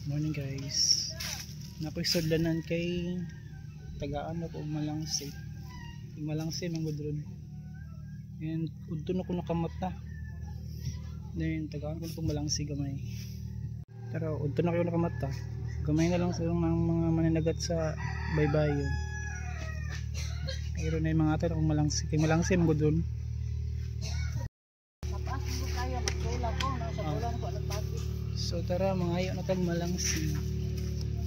Morning, guys. Nakoy sudlanan kay tagaan ako og malangsi. Yung malangsi man gud ron. And udto na ko nakamata. Then tagaan ko itong malangsi gamay. Pero udto na kayo nakamata. Gamay na lang sa mga mananagat sa baybayon. Pero na yung mga atay akong malangsi. Kay malangsi man gud ron. Taas mo kaya magtula ko na sa bulan ko nagpati. So tara, mga na tag malangsi.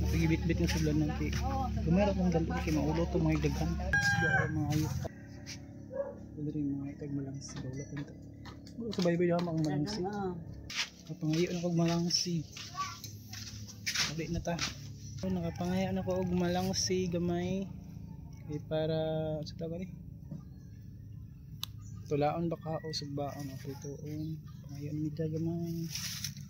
Napagibit-bit ng sudlanan kay Gamay ra kong dalo kay maulo to mga daghan. Let's go, mga ayok. Diri mga itag malangsi wala kong ta. Wala sa baybay diha ang malangsi. Kapangayo na kog malangsi. Dali na ta. So, nakapangayo na ko og malangsi gamay. Kay para sa tawag ni? Tulaon ba ka o sugbaon o prituon. Pangayo na mi gamay.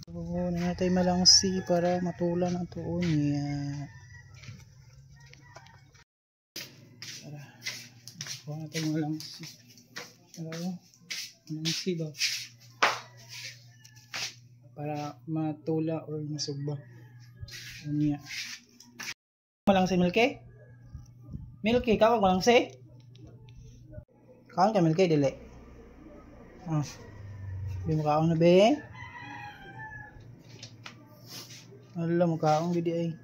Oo, na natay malangsi para matula na tuon niya. Tara. Kuha na tayo malangsi. Tara, oh. Malangsi ba? Para matula or masugba. Unya. Malangsi, Milky? Milky, kawag malangsi? Kaon ka, Milky, dili. Ah. Di mo kaon na be? Ala mo kaon gidi ay.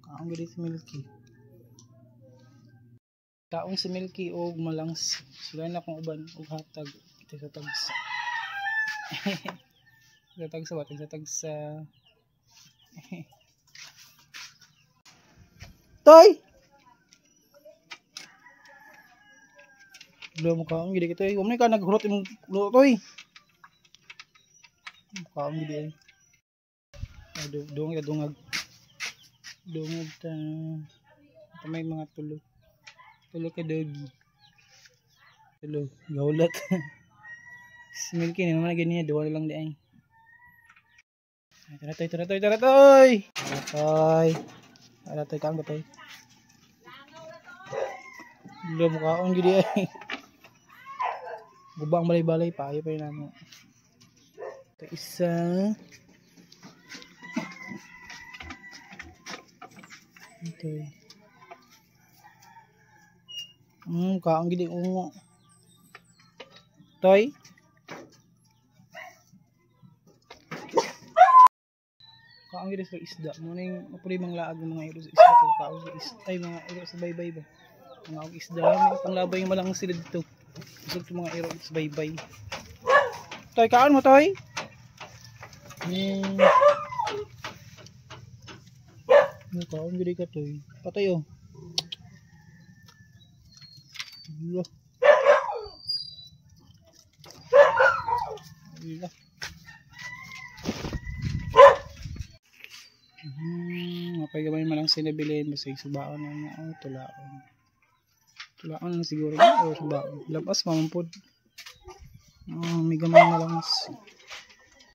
Kaon gidi si Milky. Kaon si Milky og malangsi. Sila na akong uban og hatag sa tagsa. Sa tagsa ba? Sa tagsa. Toy! Lo mo kaon gidi kitoy. Wa man ka naghurot imong luto, toy. Kaon gidi ay. Dungag dungag. Dungag ta. Ito may mga tulo. Tulo ka doggy. Tulo. Gaulat. Si Milky na naman ganyan. Duwa na lang di ay. Ay, tara toy, tara toy, tara toy! Tara toy. Tara toy, kaon ba toy? Lo mo kaon gidi ay. Guba ang balay-balay pa. Ayaw pa yun namo. Ito isa. Ito. Kaon gidi ungo. Toy. Kaon gidi sa isda. Mo ning mapuli mang laag ng mga iro sa isda to. Kaon sa isda ay mga iro sa baybay ba. Mga og isda, may panglabay yung malang sila dito. Isod to mga iro sa baybay. Toy, kaon mo toy. Kaon gidi ka toy. Patay oh. Ala. Ala. Napay gamay man lang sinabilin basta subaon na na oh, tulaon. Tulaon na siguro o subaon. Labas man pud. Oh, may gamay na lang.